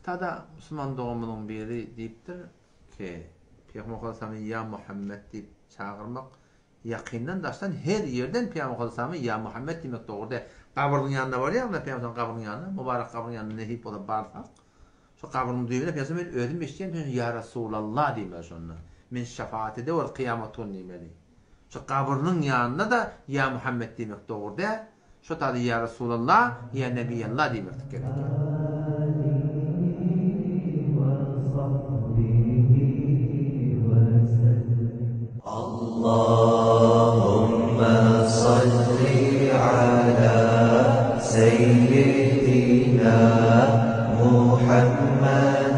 Tada musulman doganymyzyň biri diýipdir ki, Pygamber Muhammedi Ýa Muhammed diýip çagyrmak ýakyndan daşdan her ýerden Pygamber Muhammedi Ýa Muhammed diýmek dogry däl. Gabrynyň ýanyna barýaňda Pygamber gabrynyň ýanyna, mübarek gabrynyň ýanyna nesip bolsa barsak, şo gabrynyň düýbüne Pygamber men özüm eşidýän sen Ýa Resulallah diýmeli şonda. Men şefaat edewer kyýamat güni diýmeli. Şo gabrynyň ýanynda-da Ýa Muhammed diýmek dogry däl. Şo taýda Ýa Resulallah, Ýa Nebiýallah diýmeklik gerek. Allahumma salli ala seýýidina Muhammed.